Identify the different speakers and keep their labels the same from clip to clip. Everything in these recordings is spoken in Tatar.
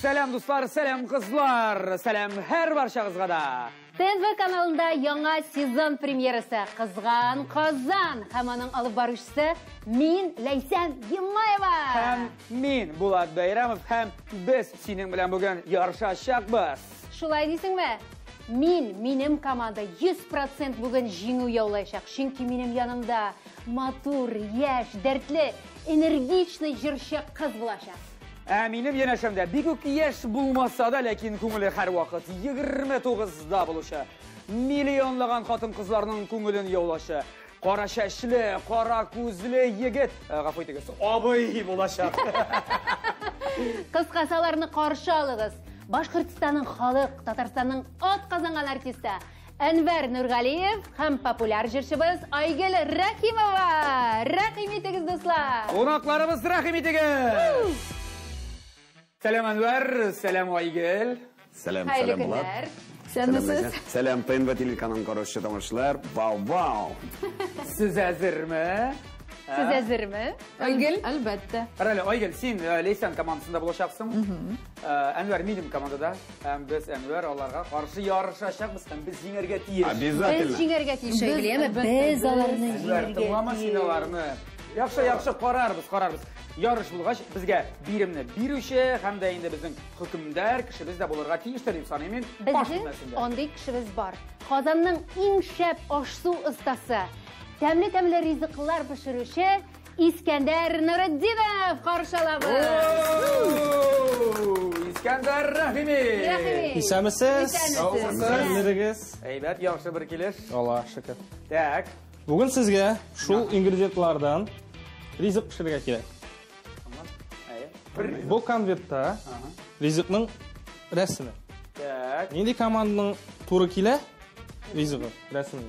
Speaker 1: Сәлам, дуслар, сәлам, кызлар, сәлам һәр барчагызга да.
Speaker 2: ТНВ каналында яңа сезон премьерасы «Кызган Казан» һәм аның алып баручысы мин, Ләйсән Гимаева.
Speaker 1: Һәм мин, Булат Бәйрәмов, һәм без синең белән бүген ярышачакбыз.
Speaker 2: Шулай дисеңме? Мин, минем команда 100% бүген җиңү яулаячак. Чөнки минем янымда матур, яшь, дәртле, энергичный җырчы кыз булачак.
Speaker 1: Ә минем янәшәмдә бик үк яшь булмаса да, ләкин күңеле һәрвакыт 29-да булучы, миллионлаган хатын-кызларның күңелен яулаучы, кара чәчле, кара күзле егет, гафу итегез, абый булачак.
Speaker 2: Кыскасы, аларны каршы алыгыз. Башкортстанның халык, Татарстанның атказанган артисты Әнвәр Нургалиев һәм популяр җырчыбыз Айгөл Рәхимова. Рәхим итегез, дуслар!
Speaker 1: Кунакларыбыз, рәхим итегез! Сәлам, Әнвәр, сәлам, Айгөл.
Speaker 3: Сәлам,
Speaker 2: Хәерле
Speaker 3: сәлам, Булат.
Speaker 2: көннәр.
Speaker 3: Сәлам,
Speaker 4: Исәнмесез.
Speaker 3: Ләйсән. Сәлам, ТНВ телеканалын караучы тамашачылар. Вау, вау.
Speaker 1: Сез әзерме?
Speaker 2: Сез әзерме?
Speaker 4: Айгөл? Әлбәттә.
Speaker 1: Карале, Айгөл, син Ләйсән командасында булачаксың. Әнвәр минем командада. Һәм без Әнвәр аларга каршы ярышачакбыз һәм без җиңәргә тиеш.
Speaker 3: Обязательно.
Speaker 2: Без җиңәргә тиеш,
Speaker 4: Без,
Speaker 2: Айгөл, әмма
Speaker 4: әлбәттә,
Speaker 2: без
Speaker 4: без.
Speaker 2: аларны
Speaker 1: Әнвәр,
Speaker 2: җиңәргә
Speaker 1: тыңлама син
Speaker 2: тиеш.
Speaker 1: аларны. Яхшы, яхшы, карарбыз, карарбыз. Ярыш булгач, безгә биремне бирүче һәм дә инде безнең хөкемдар кешебез дә булырга тиештер дип саныйм мин. Баш
Speaker 2: Безнең
Speaker 1: бүлмәсендә.
Speaker 2: андый кешебез бар. Казанның иң шәп аш-су остасы, тәмле-тәмле ризыклар пешерүче Искәндәр Нуретдинов каршы алабыз.
Speaker 1: Оу! Искәндәр Рәхими!
Speaker 2: Рәхими.
Speaker 5: Исәнмесез.
Speaker 2: Исәнмесез.
Speaker 5: Исәнмесез.
Speaker 1: Әйбәт, яхшы бер килеш.
Speaker 5: Алла шөкер.
Speaker 1: Так.
Speaker 5: Бүген сезгә шул ингредиентлардан ризык пешерергә кирәк.
Speaker 1: Әйе. Бер.
Speaker 5: Бу конвертта ризыкның рәсеме.
Speaker 1: Так.
Speaker 5: Нинди команданың туры килә ризыгы рәсеме?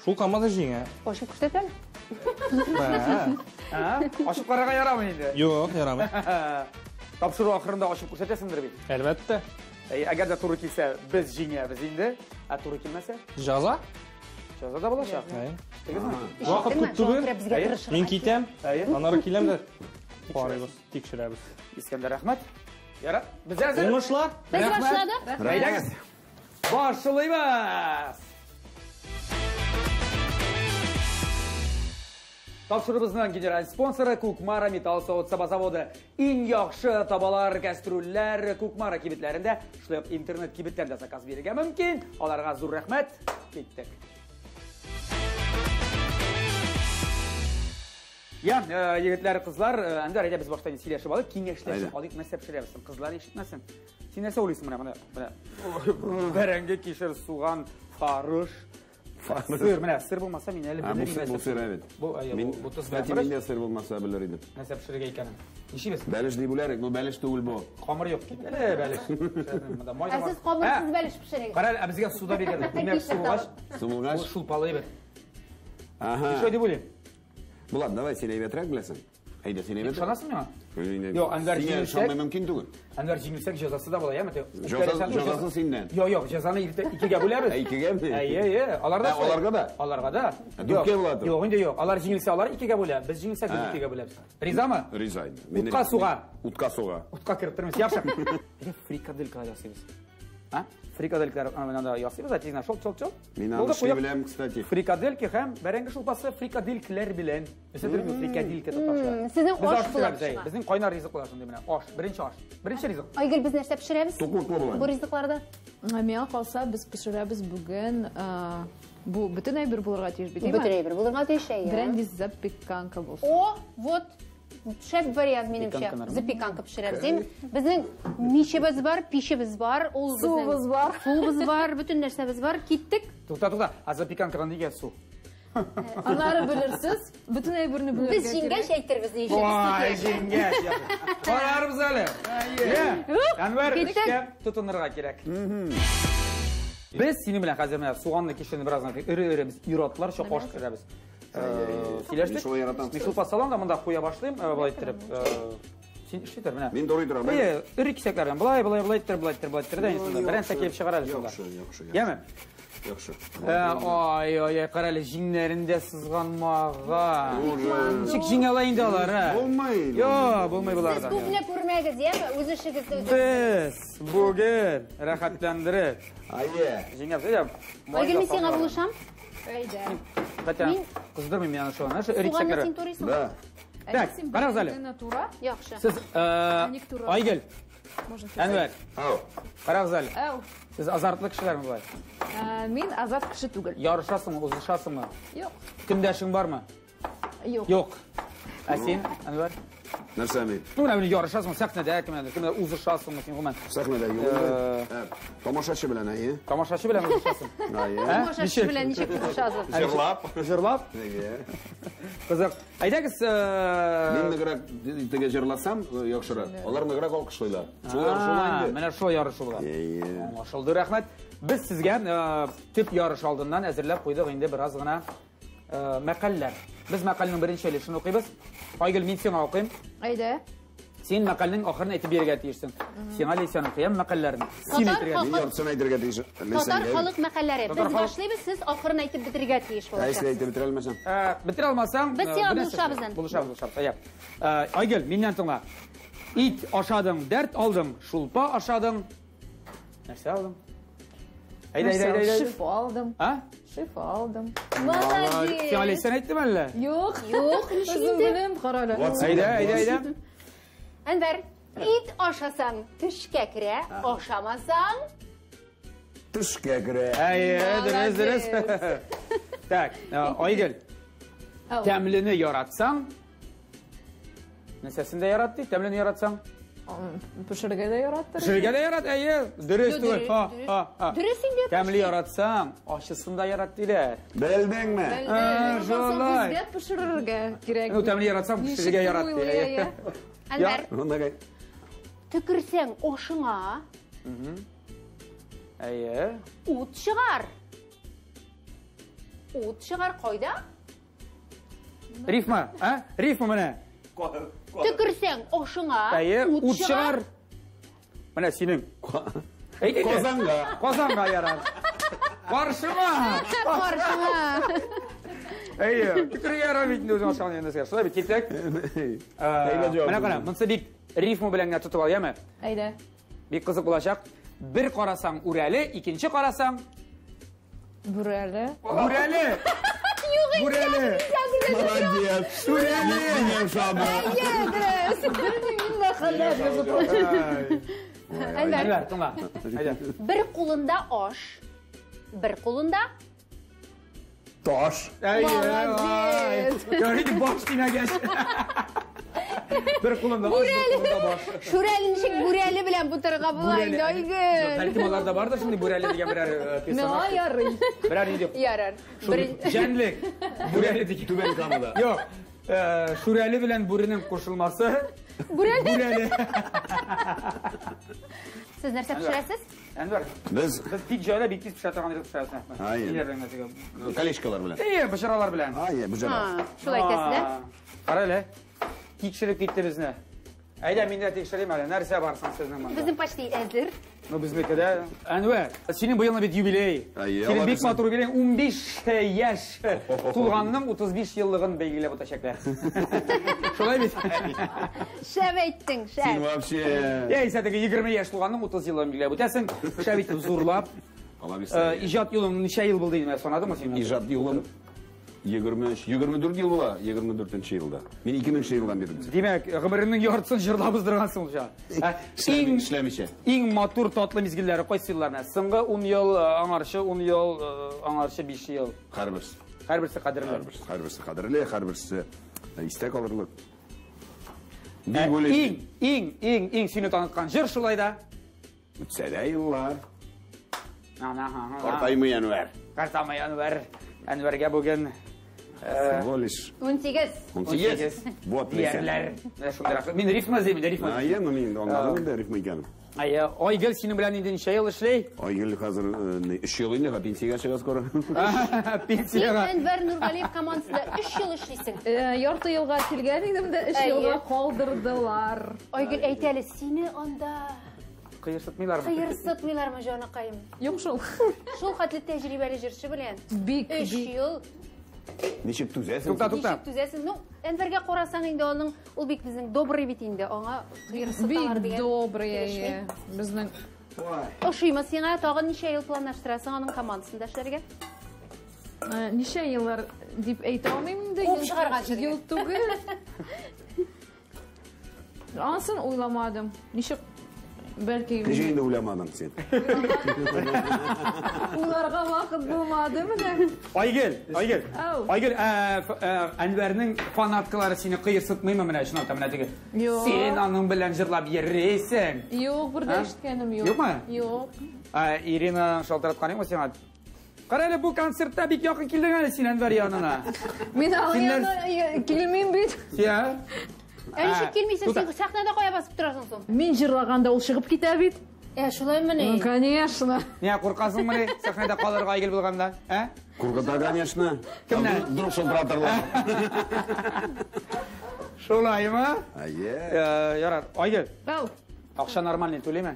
Speaker 5: Шул команда җиңә.
Speaker 2: Ачып күрсәт әле.
Speaker 5: Ә,
Speaker 1: А? Ачып карарга ярамый инде.
Speaker 5: Юк, ярамый.
Speaker 1: Тапшыру ахырында ачып күрсәтәсеңдер бит.
Speaker 5: Әлбәттә.
Speaker 1: Әй, әгәр дә туры килсә, без җиңәбез инде. Ә туры килмәсә,
Speaker 5: Җаза?
Speaker 1: җаза да булачак.
Speaker 5: Әй.
Speaker 1: Тегезме?
Speaker 5: Вакыт күп
Speaker 2: Шуңа
Speaker 5: түгел.
Speaker 2: күрә безгә
Speaker 1: Әйе.
Speaker 2: тырышырга
Speaker 5: Мин китәм.
Speaker 1: Әйе.
Speaker 5: Аннары киләм дә карыйбыз, тикшерәбез.
Speaker 1: Искәндәр, рәхмәт. Ярар, без әзер.
Speaker 5: Уңышлар.
Speaker 2: Без
Speaker 1: Рәхмәт.
Speaker 2: башладык.
Speaker 1: Әйдәгез. Башлыйбыз. Тапшырубызның генераль спонсоры Кукмара металл савыт-саба заводы. Иң яхшы табалар, кәстрүлләр Кукмара кибетләрендә, шулай ук интернет кибеттән дә заказ бирергә мөмкин. Аларга зур рәхмәт. Киттек. Я, егетләр, кызлар, Әнвәр, әйдә без башта инде сөйләшеп алыйк, киңәшләшеп
Speaker 3: Әйдә.
Speaker 1: алыйк, нәрсә пешерәбез? Кызлар ишетмәсен. Син нәрсә уйлыйсың менә, менә, менә. Бәрәңге, кишер, суган, фарыш. Сыр, менә сыр булмаса мин әле
Speaker 3: А, бу
Speaker 1: белер
Speaker 3: сыр,
Speaker 1: идем.
Speaker 3: бу сыр әбит.
Speaker 1: Бу, әйе,
Speaker 3: Мин,
Speaker 1: бу тоз белән
Speaker 3: кстати,
Speaker 1: борыч.
Speaker 3: мин дә сыр булмаса белер идем.
Speaker 1: Нәрсә пешерергә икәнен. Нишлибез?
Speaker 3: Бәлеш дип үләрек, бу бәлеш түгел бу.
Speaker 1: Камыр юк. Кит әле бәлеш. Монда май да
Speaker 2: Ә
Speaker 1: бар.
Speaker 2: сез камырсыз
Speaker 1: Ә,
Speaker 2: бәлеш пешерегез.
Speaker 1: Кара әле, ә безгә су да биргәннәр. Күмәк су булгач,
Speaker 3: Су булгач?
Speaker 1: бу шулпалы әйбер.
Speaker 3: Ага.
Speaker 1: Шулай дип уйлыйм.
Speaker 3: Булат, давай син әйбәтрәк беләсең. Әйдә, син әйбәтрәк.
Speaker 1: Ышанасың миңа?
Speaker 3: Юк,
Speaker 1: Юк, Әнвәр
Speaker 3: Сиңа
Speaker 1: җиңелсәк-
Speaker 3: ышанмый мөмкин түгел.
Speaker 1: Әнвәр җиңелсәк җәзасы да була, яме?
Speaker 3: Җәзасы синнән.
Speaker 1: Юк, юк, җәзаны икегә бүләбез.
Speaker 3: Ә, икегәме?
Speaker 1: Әйе, әйе. Алар да
Speaker 3: Ә,
Speaker 1: шулай.
Speaker 3: аларга да?
Speaker 1: Аларга да.
Speaker 3: Ә, дүрткә
Speaker 1: Юк,
Speaker 3: була торып.
Speaker 1: Юк, инде юк. Алар җиңелсә, алар икегә бүлә. Без җиңелсәк, без
Speaker 3: Ә.
Speaker 1: икегә бүләбез. Ризамы?
Speaker 3: Риза инде. Мин
Speaker 1: Утка
Speaker 3: риза.
Speaker 1: суга.
Speaker 3: Утка суга.
Speaker 1: Утка кереп тормыйбыз. Яхшы. Әйдә, фрикаделька ясыйбыз. А? Фрикаделькалар менә ясыйбыз, ә тиз шол, шол, шол.
Speaker 3: Мин аны
Speaker 1: Булды,
Speaker 3: эшли
Speaker 1: куяк.
Speaker 3: беләм, кстати.
Speaker 1: Фрикадельки һәм бәрәңге шулпасы фрикаделькалар белән. Нәрсәдер бу фрикаделька татарча.
Speaker 2: Сезнең
Speaker 1: Без
Speaker 2: аш
Speaker 1: аш
Speaker 2: була
Speaker 1: пешерәбез, әйе.
Speaker 2: шуңа.
Speaker 1: Безнең кайнар ризык була шундый менә. Аш, беренче аш. Беренче ризык.
Speaker 2: Айгөл, без нәрсә пешерәбез?
Speaker 3: Туклыклы була.
Speaker 2: Бу ризыкларда.
Speaker 4: Миңа калса, без пешерәбез бүген, бу бөтен әйбер булырга тиеш бит,
Speaker 2: Бөтен әйбер булырга тиеш, әйе.
Speaker 4: Бренди запеканка булсын.
Speaker 2: О, вот шәп вариант минемчә.
Speaker 1: Запеканка нормально.
Speaker 2: Запеканка пешерәбез. Әйме? Безнең мичебез бар, пичебез бар, ул безнең
Speaker 4: Суыбыз бар.
Speaker 2: Суыбыз бар, бөтен нәрсәбез бар. Киттек.
Speaker 1: Тукта, тукта. А запеканкадан нигә су?
Speaker 4: Аннары белерсез, бөтен әйберне белергә
Speaker 2: Без җиңгәч әйтербез ни өчен.
Speaker 1: Ой, җиңгәч. Карарбыз әле. Әйе. Әнвәр,
Speaker 2: Киттек.
Speaker 1: эшкә тотынырга кирәк. Без синең белән хәзер менә суганны кишерне бераз гына эре-эре без ир-атларча аш пешерәбез. Сөйләштек.
Speaker 3: Мин шулай яратам.
Speaker 1: Мин шулпа салам да монда куя башлыйм, былай иттереп. Син эшли тор менә.
Speaker 3: Мин дурый торам.
Speaker 1: Әйе, эре кисәкләрдән былай, былай, былай иттереп, былай иттереп, былай иттереп дә инде шунда. Берәр нәрсә килеп чыгар әле шунда.
Speaker 3: Яхшы, яхшы, яхшы.
Speaker 1: Яме.
Speaker 3: Яхшы.
Speaker 1: Ай, ай, ай, кара әле, җиңнәрен дә сызганмаган. Ничек җиңә ала инде алар, ә?
Speaker 3: Булмый.
Speaker 1: Йо, булмый
Speaker 2: Сез
Speaker 1: болардан.
Speaker 2: күпне күрмәгез, яме? Үз эшегезне үзегез.
Speaker 1: Без бүген рәхәтләндереп
Speaker 3: Әйе.
Speaker 1: җиңәбез. Әйдә,
Speaker 2: Айгөл, мин сиңа булышам.
Speaker 4: Әйдә.
Speaker 1: Хотя
Speaker 2: Мин-
Speaker 1: кыздырмыйм мин аны шуны. Шу эрик
Speaker 2: Суганны
Speaker 1: сәкере.
Speaker 2: син турыйсың.
Speaker 3: Да.
Speaker 1: Так, карагыз әле.
Speaker 4: Тура.
Speaker 2: Яхшы.
Speaker 1: Сез
Speaker 4: Ник тура?
Speaker 1: Айгөл,
Speaker 4: Можно
Speaker 1: Әнвәр,
Speaker 3: Ау.
Speaker 1: карагыз әле.
Speaker 4: Әу.
Speaker 1: Сез азартлы кешеләрме болай?
Speaker 4: Мин азарт кеше түгел.
Speaker 1: Ярышасыңмы, узышасыңмы?
Speaker 4: Юк.
Speaker 1: Көндәшең бармы?
Speaker 4: Юк.
Speaker 1: Юк. Ә син, Әнвәр?
Speaker 3: Нәрсә мин?
Speaker 1: Ну, менә менә ярышасыңмы сәхнәдә, кемнәдер, кемнәдер узышасыңмы син гомумән?
Speaker 3: Сәхнәдә юк инде. Ә, Тамашачы белән, әйе.
Speaker 1: Тамашачы белән узышасың.
Speaker 3: Әйе.
Speaker 1: Ә?
Speaker 2: Тамашачы
Speaker 1: Ничек?
Speaker 2: белән ничек узышасыз?
Speaker 3: Җырлап.
Speaker 1: Җырлап?
Speaker 3: Әйе.
Speaker 1: Кызык. Әйдәгез,
Speaker 3: Мин ныграк теге җырласам, яхшырак. Алар ныграк алкышлыйлар. Шул ярыш инде.
Speaker 1: Менә шул ярыш була.
Speaker 3: Әйе.
Speaker 1: Аңлашылды, рәхмәт. Без сезгә төп ярыш алдыннан әзерләп куйдык инде бераз гына мәкальләр. Без мәкальнең беренче өлешен укыйбыз. Айгөл, мин сиңа укыйм.
Speaker 4: Әйдә.
Speaker 1: Син мәкальнең ахырын әйтеп бирергә тиешсең. Сиңа Ләйсән укыям мәкальләрне. Син
Speaker 2: Татар
Speaker 1: әйтергә
Speaker 2: халкы-
Speaker 3: Мин яртысын әйтергә тиеш.
Speaker 2: Татар халык мәкальләре.
Speaker 1: Татар
Speaker 2: Без
Speaker 1: халык-
Speaker 2: башлыйбыз, сез ахырын әйтеп бетерергә тиеш
Speaker 3: Ә,
Speaker 2: булачаксыз.
Speaker 3: әйтеп бетерә алмасам.
Speaker 1: Бетерә алмасаң,
Speaker 2: Без сиңа
Speaker 1: бер нәрсә
Speaker 2: булышабыз
Speaker 1: эшлә.
Speaker 2: инде.
Speaker 1: Булышабыз, булышабыз. Әйе. Айгөл, миннән тыңла. Ит ашадың, дәрт алдың, шулпа ашадың. Нәрсә алдың? Әйдә, әйдә, әйдә, әйдә.
Speaker 4: Шифа алдым.
Speaker 1: А?
Speaker 4: Шифа алдым.
Speaker 2: Молодец.
Speaker 1: Сиңа Ләйсән әйттеме әллә?
Speaker 4: Юк.
Speaker 2: Юк, ничек
Speaker 4: Үзем
Speaker 2: инде?
Speaker 4: беләм, кара әле.
Speaker 1: Әйдә, әйдә, әйдә.
Speaker 2: Әнвәр, ит ашасаң, төшкә керә, ашамасаң,
Speaker 3: Төшкә керә.
Speaker 1: Әйе, дөрес, дөрес. Так, Айгөл,
Speaker 4: Ау.
Speaker 1: тәмлене яратсаң, нәрсәсен дә ярат ди, тәмлене яратсаң.
Speaker 4: Пешерергә дә яраттыр.
Speaker 1: Пешерергә дә ярат, әйе, дөрес
Speaker 2: Дөрес,
Speaker 1: түгел. Ха,
Speaker 2: дөрес.
Speaker 1: ха, ха.
Speaker 2: Дөрес инде,
Speaker 1: Тәмле яратсаң, ачысын да ярат диләр.
Speaker 3: Белдеңме?
Speaker 1: Шулай.
Speaker 4: Безгә пешерергә кирәк.
Speaker 1: Ну, тәмле яратсаң, пешерергә ярат ди. Әйе.
Speaker 2: Әнвәр,
Speaker 3: Монда
Speaker 2: төкерсәң ашыңа,
Speaker 1: Әйе.
Speaker 2: ут чыгар. Ут чыгар кайда?
Speaker 1: Рифма, а? Рифма менә.
Speaker 2: Төкерсәң ашыңа,
Speaker 1: Әйе,
Speaker 2: ут
Speaker 1: ут
Speaker 2: чыгар.
Speaker 1: чыгар. Менә синең. Әйт, әйт.
Speaker 3: Казанга.
Speaker 1: Казанга ярар. Каршыма.
Speaker 2: Каршыңа.
Speaker 1: Әйе, төкерергә ярар бит инде үзең ашаган нәрсәгә. Шулай бит, китсәк.
Speaker 3: Әйбәт җавап
Speaker 1: Менә кара, монысы бик рифма белән генә тотып ал, яме?
Speaker 4: Әйдә.
Speaker 1: Бик кызык булачак. Бер карасаң үрәле, икенче карасаң
Speaker 4: Бүрәле.
Speaker 1: бүрәле. Бүрәле.
Speaker 3: Молодец.
Speaker 1: Бүрәле.
Speaker 3: Минем шабы.
Speaker 4: Әйе, дөрес. Белмим мин мәкальләр язып.
Speaker 2: Әнвәр,
Speaker 1: Әнвәр, тыңла. Әйдә.
Speaker 2: бер кулында аш, бер кулында
Speaker 3: Таш.
Speaker 1: Әйе.
Speaker 4: Молодец.
Speaker 1: Ярый, баш тимәгәч. Бер кулында аш, бер кулында баш.
Speaker 2: Шүрәле ничек бүрәле белән бутырга була инде, Айгөл.
Speaker 1: Бәлкем аларда бардыр шундый бүрәле дигән берәр
Speaker 4: Миңа
Speaker 1: персонаж.
Speaker 4: ярый.
Speaker 1: Берәр нинди
Speaker 2: Ярар.
Speaker 1: шундый җәнлек. Бүрәле дигән.
Speaker 3: Түбән Камада.
Speaker 1: Юк. Шүрәле белән бүренең кушылмасы.
Speaker 2: Бүрәле.
Speaker 1: Бүрәле.
Speaker 2: Сез нәрсә пешерәсез?
Speaker 1: Әнвәр,
Speaker 3: Без
Speaker 1: без бик җайлы, бик тиз пешерә торган ризык пешерәсең.
Speaker 3: Әйе.
Speaker 1: Ниләр белән нәрсәгә?
Speaker 3: колечкалар белән.
Speaker 1: Әйе, пешералар белән.
Speaker 3: Әйе, бөҗәләр.
Speaker 2: Ha, шулай әйтәсез, ә?
Speaker 1: Кара әле. Тикшереп китте безне. Әйдә, мин дә тикшерим әле. Нәрсә бар соң сезнең монда?
Speaker 2: Безнең почти әзер.
Speaker 1: Ну, безнеке дә. Әнвәр, синең быелны бит юбилей.
Speaker 3: Әйе,
Speaker 1: Синең бик
Speaker 3: алла
Speaker 1: матур юбилей. 15 яшь тулганның 35 еллыгын билгеләп үтәчәкләр. Шулай бит?
Speaker 2: Шәп әйттең,
Speaker 3: Син
Speaker 2: шәп.
Speaker 3: вообще
Speaker 1: Яисә теге 20 яшь тулганның 30 еллыгын билгеләп үтәсең. Шәп итеп зурлап.
Speaker 3: Алла бирсен.
Speaker 1: Иҗат юлың ничә ел булды инде? Санадыңмы син?
Speaker 3: Иҗат юлым 23, 24 ел була, 24 елда. Мин 2000 елдан бирдем.
Speaker 1: Димәк, гомереңнең яртысын җырлап уздыргансың ул чак. Иң
Speaker 3: Эшләмичә.
Speaker 1: Иң матур татлы мизгелләре кайсы еллар? Соңгы 10 ел, аңарчы 10 ел, аңарчы 5 ел.
Speaker 3: Һәрберсе.
Speaker 1: Һәрберсе кадерле.
Speaker 3: Һәрберсе, һәрберсе кадерле, һәрберсе истә калырлык.
Speaker 1: Ә,
Speaker 3: Бик уйлыйм.
Speaker 1: Иң, иң, иң, иң сине таныткан җыр шулай да.
Speaker 3: Үтсә дә еллар.
Speaker 1: Картаймый
Speaker 3: Картаймый Әнвәр.
Speaker 1: Картаймый Әнвәр. Әнвәргә бүген
Speaker 3: Всего лишь
Speaker 2: 18.
Speaker 3: 18. Вот, Ләйсән.
Speaker 1: Диярләр. Менә шундыйрак. Мин рифма эзлим, инде рифма.
Speaker 3: Әйе, ну мин аңладым инде рифма икәнен.
Speaker 1: Әйе, Айгөл синең белән инде ничә ел эшли?
Speaker 3: Айгөл хәзер 3 ел инде, пенсиягә чыга скоро.
Speaker 2: Син
Speaker 1: Пенсиягә.
Speaker 2: Әнвәр Нургалиев командасында 3 ел эшлисең.
Speaker 4: Ярты елга килгән идем дә, 3
Speaker 2: Әйе.
Speaker 4: елга калдырдылар.
Speaker 2: Айгөл, әйт әле, сине анда
Speaker 1: Кыерсытмыйлармы?
Speaker 2: Кыерсытмыйлармы, җаныкаем?
Speaker 4: Юк шул.
Speaker 2: Шул хәтле тәҗрибәле җырчы белән.
Speaker 4: Бик,
Speaker 2: 3
Speaker 4: бик.
Speaker 2: ел.
Speaker 3: Ничек түзәсең?
Speaker 1: Тукта, тукта.
Speaker 2: Ничек түзәсең? Ну, Әнвәргә карасаң инде аның, ул бик безнең добрый бит инде, аңа кыерсыталар
Speaker 4: Бик
Speaker 2: дигән.
Speaker 4: добрый,
Speaker 2: килешми.
Speaker 4: әйе. Безнең
Speaker 2: Ошыймы сиңа? Тагын ничә ел планлаштырасың аның командасында эшләргә?
Speaker 4: Ничә еллар дип әйтә алмыйм инде.
Speaker 2: Куып чыгарганчы дигән.
Speaker 4: Ел түгел. Анысын уйламадым. Ничек бәлки
Speaker 3: Ничек инде уйламадың син?
Speaker 4: уйларга вакыт булмады менә.
Speaker 1: Айгөл, Айгөл.
Speaker 4: Ау.
Speaker 1: Айгөл, Әнвәрнең фанаткалары сине кыерсытмыймы менә чынлап та менә теге?
Speaker 4: Юк.
Speaker 1: Син аның белән җырлап йөрисең.
Speaker 4: Юк, бер дә
Speaker 1: А?
Speaker 4: ишеткәнем юк.
Speaker 1: Юкмы?
Speaker 4: Юк.
Speaker 1: Ирина шалтыраткан юкмы сиңа? Кара әле бу концертта бик якын килдең әле син Әнвәр янына.
Speaker 4: Мин аның
Speaker 1: Синнәр-
Speaker 4: янына килмим бит.
Speaker 1: Син,
Speaker 2: Ә ничек килмисең?
Speaker 1: Тута.
Speaker 2: Син сәхнәдә кая басып торасың соң?
Speaker 4: Мин җырлаганда ул чыгып китә бит.
Speaker 2: Шулаймыни?
Speaker 4: Ну, конечно.
Speaker 1: Ния куркасыңмыни сәхнәдә калырга Айгөл булганда? Ә?
Speaker 3: Куркыта, конечно.
Speaker 1: Кемнән?
Speaker 3: Вдруг шылтыратырлар.
Speaker 1: Шулаймы?
Speaker 3: Әйе.
Speaker 1: Ярар. Айгөл,
Speaker 4: Ау.
Speaker 1: акча нормальный түлиме?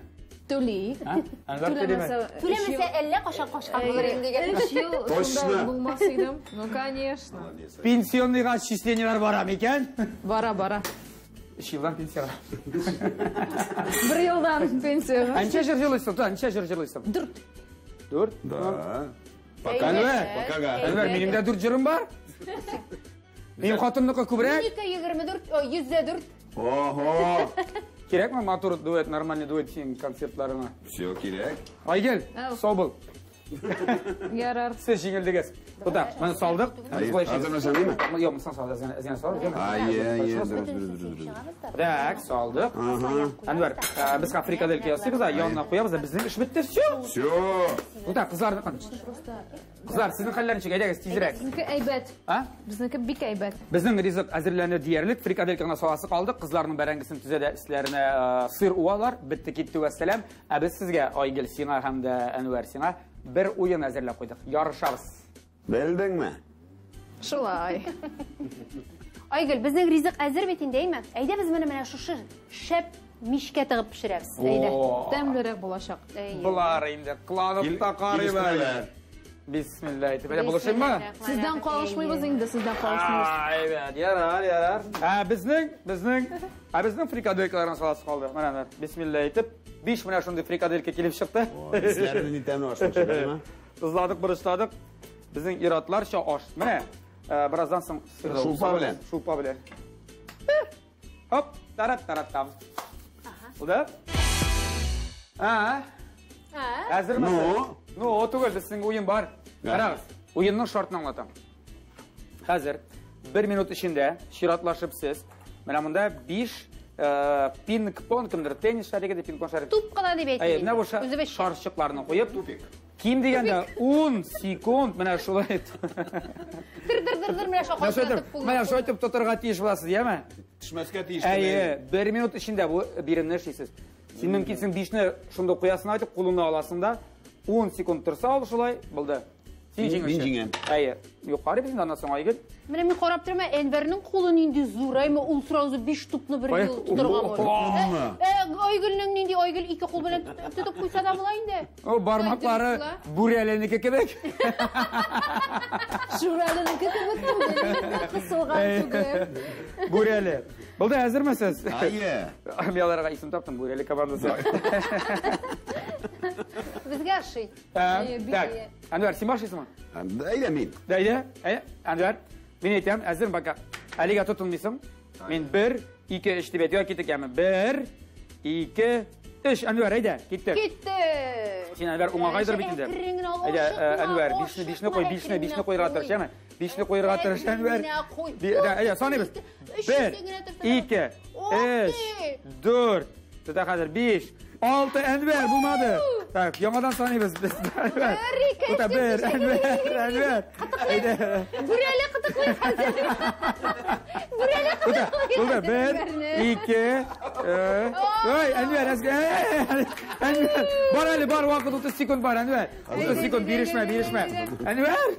Speaker 4: Түли.
Speaker 1: А? Әнвәр түлиме?
Speaker 2: Түләмәсә әллә кашан кашкан булыр инде дигән.
Speaker 4: 3 ел шунда
Speaker 3: Точно.
Speaker 4: булмас идем. Ну, конечно.
Speaker 1: Пенсионныйга отчислениеләр бара микән?
Speaker 4: Бара, бара.
Speaker 1: 3 елдан пенсияга.
Speaker 4: Бер елдан пенсияга.
Speaker 1: Ә ничә җыр җырлыйсың? Тута, ничә җыр җырлыйсың?
Speaker 4: 4.
Speaker 1: 4?
Speaker 3: Да. Пока.
Speaker 1: Әнвәр,
Speaker 3: Пока.
Speaker 1: Әнвәр, минем дә 4 җырым бар. Минем хатынныкы күбрәк.
Speaker 2: 2 24, 104.
Speaker 3: Ого!
Speaker 1: Кирәкме матур дуэт, нормальный дуэт синең концертларыңа?
Speaker 3: Все кирәк.
Speaker 1: Айгөл,
Speaker 4: Ау.
Speaker 1: сау бул.
Speaker 4: Ярар.
Speaker 1: Сез җиңелдегез. Тута, моны салдык.
Speaker 3: Әйе, Хәзер нәрсә димме?
Speaker 1: Юк, монысын салдык, әзгенә салдык.
Speaker 3: Әйе, әйе, дөрес, дөрес, дөрес, дөрес.
Speaker 1: Так, салдык. Әнвәр, без фрикаделька ясыйбыз да, янына куябыз да, безнең эш бетте, все.
Speaker 3: Все.
Speaker 1: Тута, кызлар, кызлар, сезнең хәлләр ничек? Әйдәгез, тизрәк.
Speaker 4: Безнеке әйбәт.
Speaker 1: А?
Speaker 4: Безнеке бик әйбәт.
Speaker 1: Безнең ризык әзерләнде диярлек, фрикаделька гына саласы калды. Кызларның бәрәңгесен төзә дә өсләренә сыр уалар. Бетте китте вәссәлам. Ә без сезгә, Айгөл, сиңа һәм дә Әнвәр сиңа бер уен әзерләп куйдык. Ярышабыз.
Speaker 3: Белдеңме?
Speaker 4: Шулай.
Speaker 2: Айгөл, безнең ризык әзер бит инде, әйме? Әйдә без моны менә шушы шәп мичкә тыгып пешерәбез. Әйдә.
Speaker 1: О,
Speaker 4: Тәмлерәк булачак.
Speaker 2: Әйе.
Speaker 1: Болар инде кыланып та карыйлар. Бисмилла әйтеп. Әйдә, булышыйммы?
Speaker 4: Сездән калышмыйбыз инде, сездән калышмыйбыз.
Speaker 1: Әйбәт, ярар, ярар. Ә безнең фрикаделькаларны саласы калды. Менә, менә, бисмилла әйтеп, 5 менә шундый фрикаделька килеп чыкты.
Speaker 3: Исләрне ни тәмле ашмыш, әйме?
Speaker 1: Тозладык, борычладык. Безнең ир-атларча аш. Менә, бераздан соң сыр да
Speaker 3: Шулпа белән.
Speaker 1: Шулпа белән. Хоп, тарап-тарап там. Булды? А? Әзерме?
Speaker 3: Ну?
Speaker 1: Ну, о түгел, безнең уен бар. Карагыз, уенның шартын аңлатам. Хәзер 1 минут эчендә чиратлашып сез, менә монда 5 пинг-понг кемдер, теннис шаригы дип пинг-понг шаригы.
Speaker 2: Туп кына дип әйтик.
Speaker 1: Әйе, менә бу шарчыкларны куеп, ким дигәндә 10 секунд менә шулай.
Speaker 2: Дыр-дыр-дыр-дыр менә шакал.
Speaker 1: Менә шулай итеп тотарга тиеш буласыз, яме?
Speaker 3: Төшмәскә тиеш.
Speaker 1: Әйе, 1 минут эчендә бу биремне эшлисез. Син мөмкинсең 5-не шунда куясың айтып, кулыңа аласың да 10 секунд торса ул шулай булды. Син
Speaker 3: Мин
Speaker 1: җиңүче.
Speaker 3: җиңәм.
Speaker 1: Әйе, югары бит инде аннан соң Айгөл.
Speaker 2: Менә мин карап торам, Әнвәрнең кулы нинди зураймы, ул сразу 5 тупны бер
Speaker 1: Ой,
Speaker 2: ел тотырга
Speaker 3: охмы.
Speaker 2: Айгөлнең нинди Айгөл ике кул белән тотып куйса да була инде.
Speaker 1: О, бармаклары бүрәленеке кебек.
Speaker 4: Шүрәленеке кебек түгел, кысылган түгел.
Speaker 1: Бүрәле. Булды, әзермесез?
Speaker 3: Әйе.
Speaker 1: Мин аларга исем таптым, Бүрәле командасы.
Speaker 2: Безгә ошый.
Speaker 1: Так, Әнвәр, син башлыйсыңмы?
Speaker 3: Әйдә мин.
Speaker 1: Әйдә, әйдә, Әнвәр. Мин әйтәм, әзерме пока? Әлегә тотынмыйсың. Мин 1, 2, 3 дип әйтәм, киттек яме. 1, 2, 3. Әнвәр, әйдә, киттек.
Speaker 2: Киттек.
Speaker 1: Син Әнвәр уңагайдыр бит инде.
Speaker 2: Әкрен генә ал,
Speaker 1: Әйдә,
Speaker 2: ашыкма,
Speaker 1: Әнвәр, бишне куй, бишне куйырга тырыш, яме. Бишне куйырга тырыш, Әнвәр. Әйдә, саныйбыз. 1, 2, 3, 4, Тота хәзер 5, 6, Әнвәр, булмады. Так, яңадан саныйбыз. Әнвәр. Тота 1, Әнвәр, Әнвәр. Әйдә.
Speaker 2: Бүрәле кытыклый хәзер. Бүрәле
Speaker 1: Тота,
Speaker 2: кытыклый.
Speaker 1: булды. 1, 2, Ой, Әнвәр, Әнвәр. Бар әле, бар, вакыт 30 секунд бар, Әнвәр. 30 секунд, бирешмә, бирешмә. Әнвәр!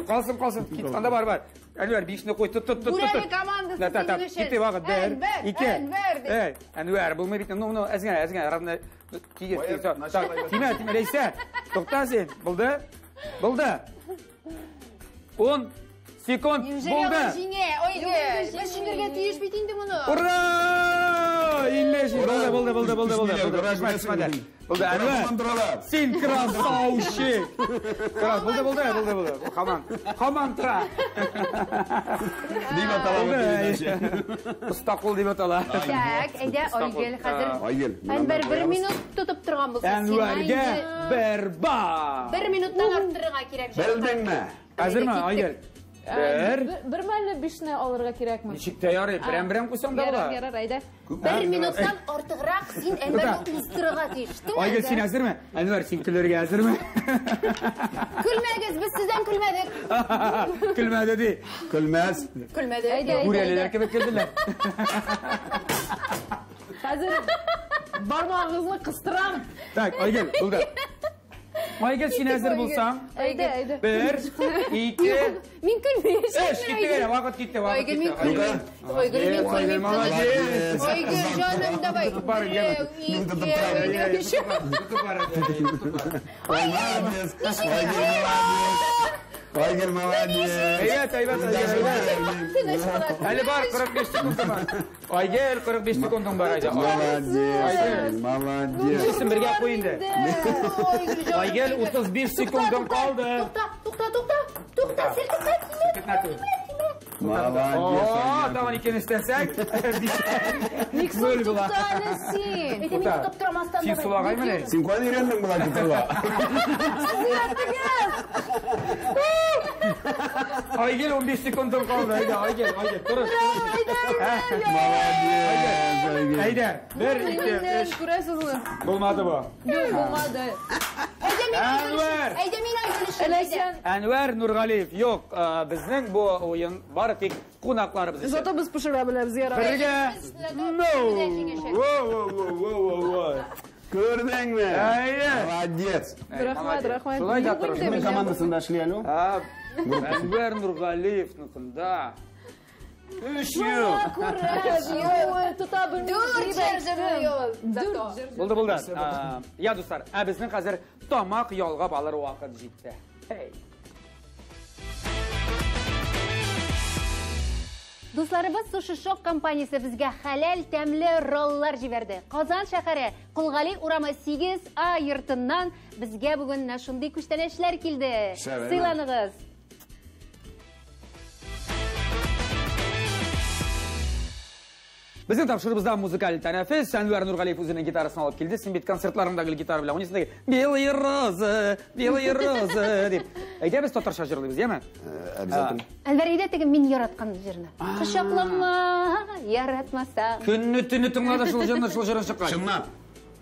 Speaker 1: Калсын, калсын, кит, анда бар, бар. Әнвәр, бишне куй, тот, тот, тот,
Speaker 2: Бүрәле
Speaker 1: тот.
Speaker 2: командасы
Speaker 1: Та, та, та,
Speaker 2: синең өчен.
Speaker 1: китте вакыт, бер,
Speaker 2: Әнвәр,
Speaker 1: ике.
Speaker 2: Әнвәр дип.
Speaker 1: Эй, Әнвәр, булмый бит, ну, ну, әзгә, әзгә, равно, тигез, тигез, так, тимә, тимә, Рәйсә, тукта син, булды, булды. 10 секунд,
Speaker 2: Неужели
Speaker 1: булды.
Speaker 2: алар җиңә? Айгөл, без җиңәргә тиеш бит инде моны.
Speaker 1: Ура! 50 булды, булды, булды, булды, булды.
Speaker 3: Ура,
Speaker 1: Булды,
Speaker 3: ура,
Speaker 1: Булды, Әнвәр.
Speaker 3: торалар.
Speaker 1: Син красавчик! Крас, булды, булды, булды, булды. Хаман, хаман тора.
Speaker 3: Дип атала бу передача.
Speaker 1: Оста кул дип атала.
Speaker 2: Так, әйдә, Айгөл, хәзер.
Speaker 3: Айгөл,
Speaker 2: Әнвәр бер минут тотып торган булса, сиңа
Speaker 1: Әнвәргә
Speaker 2: инде
Speaker 1: бер балл.
Speaker 2: бер минуттан арттырырга кирәк.
Speaker 3: Белдеңме?
Speaker 1: Әзерме, Айгөл? Бер.
Speaker 4: Бер мәлне бишне алырга кирәкме?
Speaker 1: Ничек тә ярый, берәм-берәм куйсаң да
Speaker 4: Ярар,
Speaker 1: була.
Speaker 4: ярар, әйдә.
Speaker 2: Бер минуттан артыграк син Әнвәрне уздырырга тиеш.
Speaker 1: Айгөл, син әзерме? Әнвәр, син көлергә әзерме?
Speaker 2: Көлмәгез, без сездән көлмәдек.
Speaker 1: Көлмәде ди.
Speaker 3: Көлмәс.
Speaker 2: Көлмәдек.
Speaker 4: Әйдә, әйдә,
Speaker 1: Бүрәлеләр
Speaker 4: әйдә.
Speaker 1: кебек көлделәр.
Speaker 4: Хәзер бармагыгызны кыстырам.
Speaker 1: Так, Айгөл, булды. Айгөл, син әзер булсаң,
Speaker 4: Әйдә, әйдә.
Speaker 1: бер, ике,
Speaker 2: Мин көлмәячәкмен.
Speaker 1: өч, китте генә, вакыт китте, вакыт
Speaker 2: Айгөл, мин
Speaker 1: китте.
Speaker 2: көлмим. Айгөл, мин
Speaker 1: Айгөл,
Speaker 2: көлмим.
Speaker 1: молодец.
Speaker 2: Айгөл, җаным, давай.
Speaker 1: Бар,
Speaker 2: Берәү, ике, өч.
Speaker 3: Молодец. Айгөл, молодец. Айгөл, молодец.
Speaker 1: Әйбәт, әйбәт, Айгөл, әйбәт.
Speaker 2: Тыныч кына.
Speaker 1: Әле бар, 45 секундың бар. Айгөл, 45 секундың бар, әйдә.
Speaker 3: Молодец. Молодец.
Speaker 1: Икесен бергә куй инде.
Speaker 2: Айгөл, җаным.
Speaker 1: Айгөл, 35 секундың калды.
Speaker 2: Тукта, тукта, тукта. Тукта, син тукта, тимә.
Speaker 3: Молодец.
Speaker 1: О, тагын икене өстәсәк,
Speaker 4: Ник
Speaker 1: ноль була.
Speaker 4: тукта әле син?
Speaker 2: Әйдә, мин тотып тормастан.
Speaker 1: Син
Speaker 2: давай.
Speaker 1: сулагаймы ни?
Speaker 3: Син каян өйрәндең болай тотарга?
Speaker 1: Айгөл 15 секундың калды. Әйдә, Айгөл, Айгөл, тырыш, тырыш.
Speaker 3: Молодец, Айгөл.
Speaker 1: Әйдә, бер, ике, өч.
Speaker 4: Күрәсезме?
Speaker 1: Булмады бу.
Speaker 4: Юк, булмады.
Speaker 2: Әйдә, мин Айгөл
Speaker 1: Әнвәр.
Speaker 2: өчен. Әйдә, мин Айгөл өчен. Әйдә.
Speaker 4: Ләйсән.
Speaker 1: Әнвәр Нургалиев, юк, безнең бу уен бары тик кунакларыбыз өчен.
Speaker 4: Зато без пешерә беләбез, ярар.
Speaker 1: Бергә. No. Воу, воу, воу, воу, воу.
Speaker 3: Күрдеңме?
Speaker 1: Әйе.
Speaker 3: Молодец.
Speaker 4: Рәхмәт, рәхмәт.
Speaker 1: Шулай да
Speaker 4: Юк
Speaker 1: тырыш.
Speaker 4: инде,
Speaker 3: Кемнең
Speaker 4: менә.
Speaker 3: командасында эшли әле ул?
Speaker 1: Әнвәр Нургалиевныкында.
Speaker 3: Өч ел.
Speaker 4: Күрә, юк, тота белмим.
Speaker 2: Дүрт җыр җырлый ул. Зато.
Speaker 1: Булды, булды. Я, дуслар, ә безнең хәзер тамак ялгап алыр вакыт җитте. Hey.
Speaker 2: Дусларыбыз Суши Шок компаниясе безгә хәләл тәмле роллар җибәрде. Казан шәһәре Кулгали урамы 8А йортыннан безгә бүген менә шундый күчтәнәчләр килде.
Speaker 3: Шәп, әйме?
Speaker 2: Сыйланыгыз.
Speaker 1: Безнең тапшырыбызда музыкаль тәнәфес. Әнвәр Нургалиев үзенең гитарасын алып килде. Син бит концертларыңда гел гитара белән уйныйсың. Белые розы, белые розы дип. Әйдә без татарча җырлыйбыз, яме?
Speaker 3: Обязательно.
Speaker 2: Әнвәр, әйдә теге мин яраткан җырны. Кочаклама, яратмасаң.
Speaker 1: Көнне төне тыңлады шул җырны, шул җырын чыккач.
Speaker 3: Чыннан.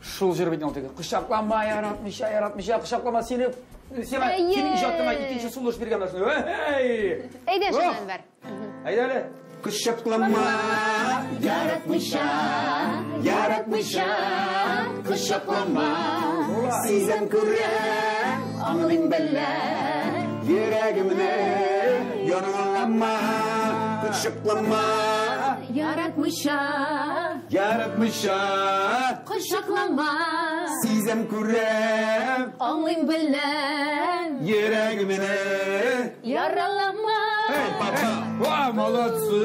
Speaker 1: Шул җыр бит ул теге. Кочаклама, яратмыйча, яратмыйча, кочаклама сине. Сиңа
Speaker 2: Әйе.
Speaker 1: синең иҗатыңа икенче сулыш биргән шуны. Әй!
Speaker 2: Әйдә шуны,
Speaker 1: Ох!
Speaker 2: Әнвәр.
Speaker 1: Әйдә әле.
Speaker 3: Кочаклама,
Speaker 2: Яратмыйча,
Speaker 3: яратмыйча, кочаклама. Сизәм күрәм,
Speaker 2: аңлыйм беләм.
Speaker 3: йөрәгемне яралама, кочаклама,
Speaker 2: Яратмыйча,
Speaker 3: яратмыйча.
Speaker 2: кочаклама.
Speaker 3: Сизәм күрәм,
Speaker 2: Аңлыйм беләм.
Speaker 3: йөрәгемне.
Speaker 2: Яралама.
Speaker 3: Папа.
Speaker 1: Ва, молодцы!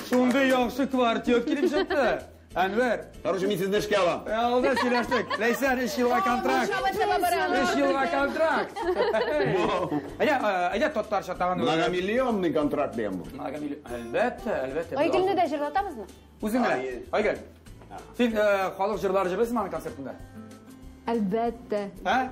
Speaker 1: Шундый яхшы квартет килеп чыкты. Әнвәр,
Speaker 3: Короче, мин сезне эшкә алам.
Speaker 1: алда сөйләштек. Ләйсән, 3 елга контракт. 3 елга контракт. Әйдә, әйдә татарча тагын.
Speaker 3: Многомиллионный контракт дигән бу.
Speaker 1: Многомиллион. Әлбәттә, әлбәттә.
Speaker 2: Айгөлне дә җырлатабызмы?
Speaker 1: Үзең генә. Айгөл. Син халык җырлары җырлыйсыңмы аның концертында?
Speaker 4: Әлбәттә.
Speaker 1: Ә?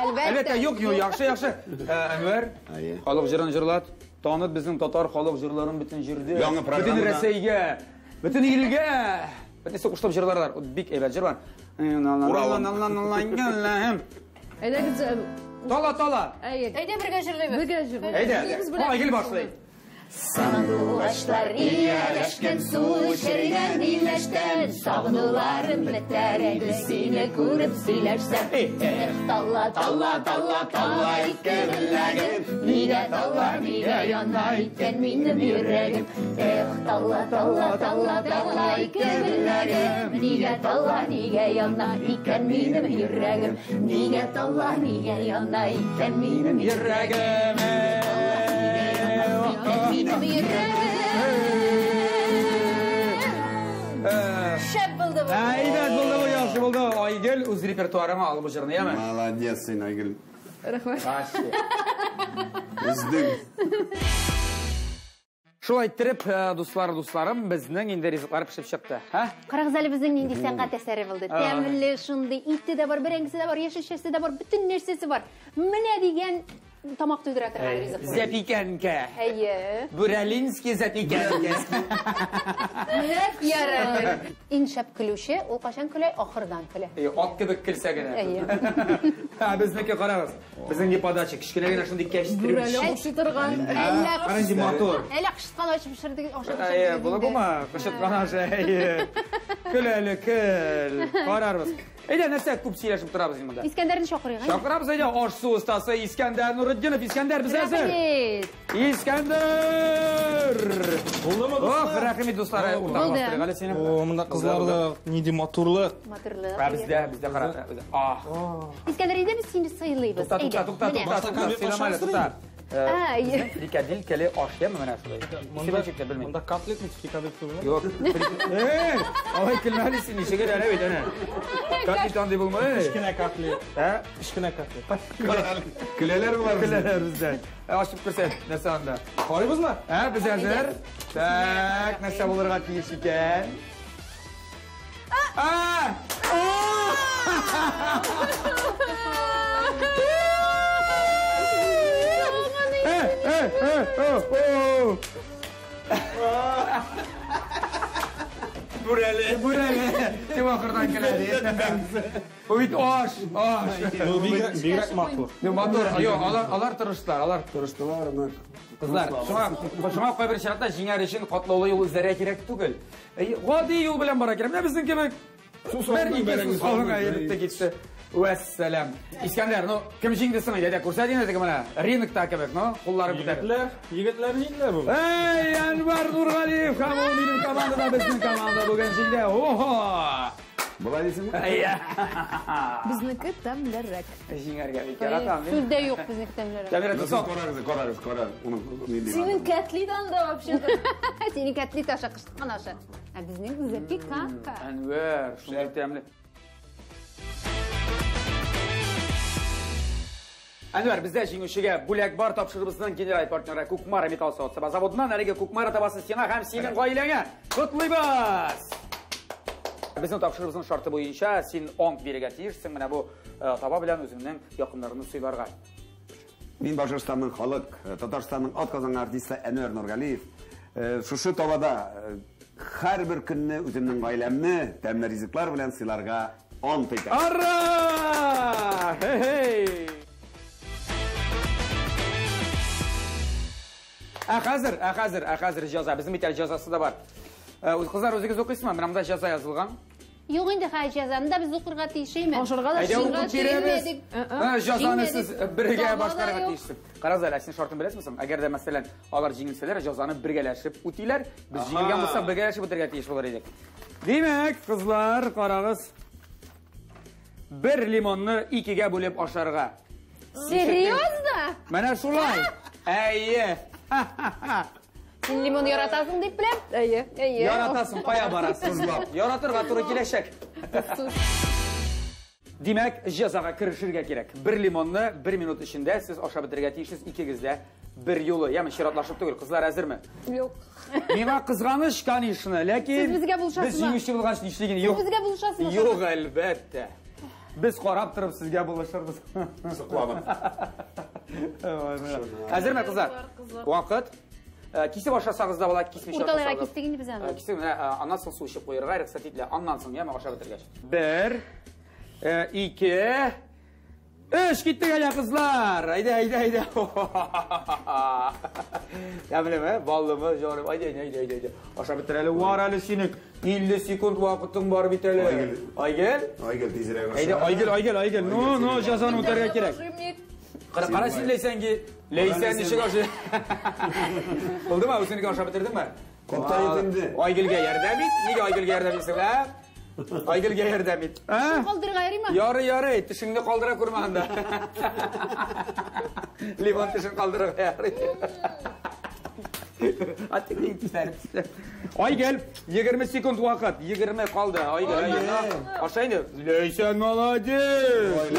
Speaker 1: Әлбәттә, юк, юк, яхшы, яхшы. Әнвәр,
Speaker 3: Әйе.
Speaker 1: халык җырын җырлат. Таныт безнең татар халык җырларын бөтен җирдә.
Speaker 3: Яңа
Speaker 1: Бөтен
Speaker 3: программада.
Speaker 1: Рәсәйгә, бөтен илгә. Бөтенесе кушылып җырларлар. Бик әйбәт җырлар.
Speaker 3: Уралым.
Speaker 4: Әйдәгез,
Speaker 1: Тала, тала.
Speaker 4: әйе.
Speaker 2: Әйдә бергә җырлыйбыз.
Speaker 4: Бергә җырлыйбыз.
Speaker 1: Әйдә.
Speaker 4: Үзебез белән
Speaker 1: Айгөл башлый.
Speaker 2: Сандугачлар ияләшкән, су эчергән инәштән, сагынуларым бетәр иде сине күреп сөйләшсәм. Эх, талла, талла, талла, талла икән беләгем, нигә талла, нигә яна икән минем йөрәгем. Эх, талла, талла, талла, талла икән беләгем, нигә талла, нигә яна икән минем йөрәгем. Нигә талла, нигә яна икән минем
Speaker 1: Йөрәгем.
Speaker 2: Минем йөрәгем. Шәп булды бу.
Speaker 1: Әйбәт булды бу, яхшы булды. Айгөл үз репертуарыңа алып бу җырны, яме?
Speaker 3: Молодец син, Айгөл.
Speaker 4: Рәхмәт.
Speaker 1: Вообще.
Speaker 3: Өздең.
Speaker 1: Шулай иттереп, дуслар, дусларым, безнең инде ризыклар пешеп чыкты. Һә?
Speaker 2: Карагыз әле безнең нинди сәнгать әсәре булды. Тәмле, шундый ите дә бар, бәрәңгесе дә бар, яшелчәсе дә бар, бөтен нәрсәсе бар. Менә дигән тамак туйдыра торган ризык.
Speaker 1: Зәпикәнкә.
Speaker 2: Әйе.
Speaker 1: Бүрәлинский зәпикәнкә.
Speaker 2: Нәп ярар. Иң шәп көлүче, ул кайчан көлә? Ахырдан көлә.
Speaker 1: Ат кебек көлсә генә.
Speaker 2: Әйе.
Speaker 1: Һә, безнеке карагыз. Безнең не подача, кечкенә генә шундый кәчтер.
Speaker 4: Бүрәле охшый торган.
Speaker 2: Әллә
Speaker 1: Кара нинди матур.
Speaker 2: Әллә кычыткан ачып пешердек, ашап
Speaker 1: Әйе,
Speaker 2: пешердек.
Speaker 1: була бумы? Кычыткан ашы, әйе. Көл әле, көл. Карарбыз. Әйдә, нәрсә күп сөйләшеп торабыз инде монда.
Speaker 2: Искәндәрне чакырыйк, әйдә.
Speaker 1: Чакырабыз, әйдә, аш-су остасы Искәндәр Нуретдинов. Искәндәр, без әзер.
Speaker 2: Рәхмәт.
Speaker 1: Искәндәр!
Speaker 5: Булдымы,
Speaker 1: Ох,
Speaker 5: дуслар?
Speaker 1: рәхим ит, дуслар.
Speaker 2: Булды.
Speaker 1: Уртаклаштырыйк әле сине.
Speaker 5: О, монда кызларда нинди матурлык.
Speaker 2: Матурлык.
Speaker 1: Ә, бездә, бездә кара. бездә. Ах.
Speaker 2: Искәндәр, әйдә без сине сыйлыйбыз.
Speaker 1: Тукта, тукта,
Speaker 2: Әйдә,
Speaker 1: тукта,
Speaker 2: менә.
Speaker 1: тукта, тукта, сыйлама әле, тукта.
Speaker 2: Әйе.
Speaker 1: Фрикаделькалы аш, яме менә шулай. Исеме ничек тә белмим.
Speaker 5: Монда котлет ми, фрикаделька түгелме?
Speaker 1: Юк. Эй, алай көлмә әле син, ничек әле бит әнә. Котлет андый булмый.
Speaker 5: Кечкенә котлет.
Speaker 1: Ә?
Speaker 5: Кечкенә котлет.
Speaker 3: Көләләр болар бездән.
Speaker 1: Көләләр бездән. Ачып күрсәт, нәрсә анда?
Speaker 5: Карыйбызмы?
Speaker 1: Ә, без әзер. Так, нәрсә булырга тиеш икән? А! Бүрәле, бүрәле. Син ахырдан көлә. Бу бит аш, аш.
Speaker 5: Ну, бигрәк бигрәк матур.
Speaker 1: Ну, матур. Юк, алар алар тырыштылар, алар
Speaker 3: Тырыштылар, нык.
Speaker 1: Кызлар, шуңа кайбер чакта җиңәр өчен катлаулы юл эзләргә кирәк түгел. Гади юл белән бара кирәк. Менә безнең кебек. Бер ике сүз салыңа әйләнеп тә китте. Вәссәлам. Искәндәр, ну, кем җиңде соң? Әйдә, күрсәт инде теге менә. Рынокта кебек, ну, кулларын күтәреп.
Speaker 5: Егетләр, егетләр җиңделәр бүген.
Speaker 1: Эй, Әнвәр Нургалиев һәм ул минем командада, безнең команда бүген җиңде. Охо!
Speaker 3: Болай дисеңме?
Speaker 1: Әйе.
Speaker 4: Безнеке тәмлерәк.
Speaker 1: Җиңәргә бик яратам мин.
Speaker 2: Сүз дә юк безнеке тәмлерәк.
Speaker 1: Тәмлерәк
Speaker 3: Сез
Speaker 1: соң.
Speaker 3: карагыз, карагыз, карагыз. Уның нинди
Speaker 4: Синең кәтлит анда вообще-то.
Speaker 2: Синең кәтлит аша, кычыткан ашы. Ә безнең запеканка.
Speaker 1: Әнвәр, шундый тәмле. Әнвәр, бездә җиңүчегә бүләк бар. Тапшырыбызның генераль партнеры Кукмара металл савыт-саба заводыннан әлеге Кукмара табасы сиңа һәм синең гаиләңә. Котлыйбыз! Безнең тапшырыбызның шарты буенча син ант бирергә тиешсең. Менә бу таба белән үзеңнең якыннарыңны сыйларга.
Speaker 3: Мин Башкортстанның халык, Татарстанның атказанган артисты Әнвәр Нургалиев. Шушы табада һәрбер көнне үземнең гаиләмне тәмле ризыклар белән сыйларга ант итәм.
Speaker 1: Ара! Хей-хей! Ә хәзер җәза. Безнең бит әле җәзасы да бар. Кызлар, үзегез укыйсызмы? Менә монда җәза язылган.
Speaker 2: Юк инде, хәзер җәзаны да без укырга тиеш име?
Speaker 4: Ашарга да
Speaker 1: Әйдә, укып бирәбез. Җәзаны сез бергә
Speaker 2: Таба да
Speaker 1: башкарырга
Speaker 2: юк.
Speaker 1: тиешсез. Карагыз әле, син шартын беләсеңме соң? Әгәр дә, мәсәлән, алар җиңелсәләр, җәзаны бергәләшеп үтиләр. Без җиңелгән булсак, бергәләшеп үтәргә тиеш булыр идек. Димәк, кызлар, карагыз. Бер лимонны икегә бүлеп ашарга.
Speaker 2: Серьезно?
Speaker 1: Менә шулай. Әйе.
Speaker 2: Син лимон яратасың дип беләм.
Speaker 4: Әйе.
Speaker 2: Әйе.
Speaker 1: Яратасың, кая барасың? Яратырга туры киләчәк. Димәк, җәзага керешергә кирәк. Бер лимонны бер минут эчендә сез ашап бетерергә тиешсез, икегез дә бер юлы. Яме чиратлашып түгел. Кызлар әзерме?
Speaker 4: Юк.
Speaker 1: Миңа кызганыч, конечно, ләкин
Speaker 2: Сез безгә булышасызмы?
Speaker 1: Без җиңүче булгач нишлиген? Юк.
Speaker 2: Сез безгә булышасызмы?
Speaker 1: Юк, әлбәттә. Без карап торып сезгә булышырбыз.
Speaker 3: Сокланып.
Speaker 1: Әзерме, кызлар? Вакыт. Кисеп ашасагыз да була, кисмичә
Speaker 2: Урталайга
Speaker 1: ашасагыз да.
Speaker 2: кистек инде без аны.
Speaker 1: Кисеп, менә, аннан соң су эчеп куярга рөхсәт ителә. Аннан соң, яме, ашап бетергәч. Бер, ике, 3, киттек әле, кызлар. Әйдә, әйдә, әйдә. Тәмлеме, баллымы, җаным. Әйдә, әйдә, әйдә, әйдә. Ашап бетер әле, бар әле синең. 50 секунд вакытың бар бит әле.
Speaker 3: Айгөл.
Speaker 1: Айгөл?
Speaker 3: Айгөл, тизрәк аша.
Speaker 1: Әйдә, Айгөл, Айгөл, Айгөл. Ну, ну, җәзаны үтәргә кирәк. Кара, кара син Ләйсәнге. Ләйсән ничек ашый? Булдымы? Үзеңнеке ашап бетердеңме?
Speaker 3: Каптан инде.
Speaker 1: Айгөлгә ярдәм ит. Нигә Айгөлгә ярдәм итсең, ә? Айгөлгә ярдәм ит. Ә?
Speaker 2: Калдырырга ярыймы?
Speaker 1: Ярый, ярый, тешеңне калдыра күрмә анда. Лимон тешен калдырырга ярый. Айгөл, 20 секунд вакыт, 20 калды. Айгөл, Айгөл, аша инде. Ләйсән, молодец.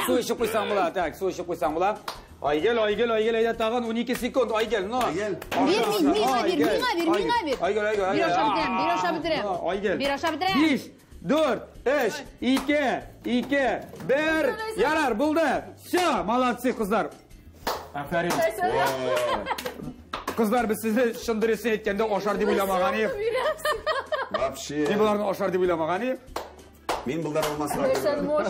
Speaker 1: Су эчеп куйсаң була, так, су эчеп куйсаң була. Айгөл, Айгөл, Айгөл, әйдә тагын 12 секунд. Айгөл, но.
Speaker 3: Айгөл.
Speaker 2: Бир, миңа бир, миңа бир, миңа бир.
Speaker 1: Айгөл, Айгөл,
Speaker 2: Бир
Speaker 1: Айгөл.
Speaker 2: ашап бетерәм, бир ашап бетерәм.
Speaker 1: Айгөл.
Speaker 2: Бир ашап бетерәм.
Speaker 1: 5, 4, 3, 2, 2, 1. Ярар, булды. Все, молодцы, кызлар. Афәрин. Кызлар, без сезне чын дөресен әйткәндә ашар дип уйламаган идек.
Speaker 3: Вообще.
Speaker 1: Мин боларны ашар дип уйламаган идек.
Speaker 3: Мин булдыра алмасрак.
Speaker 4: Ләйсән мош.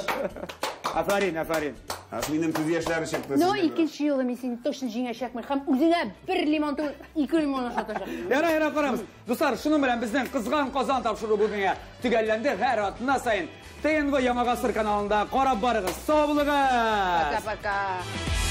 Speaker 1: Афәрин, афәрин.
Speaker 3: Аж минем күз яшьләре чыкты.
Speaker 2: Но икенче юлы мин сине точно җиңәчәкмен һәм үзеңә бер лимон түгел, 2 лимон ашатачакмын.
Speaker 1: Яра, яра, карабыз. Дуслар, шуның белән безнең Кызган Казан тапшыруы бүгенгә төгәлләнде. Һәр атна саен ТНВ Яңа Гасыр каналында карап барыгыз. Сау булыгыз!
Speaker 2: Пока-пока.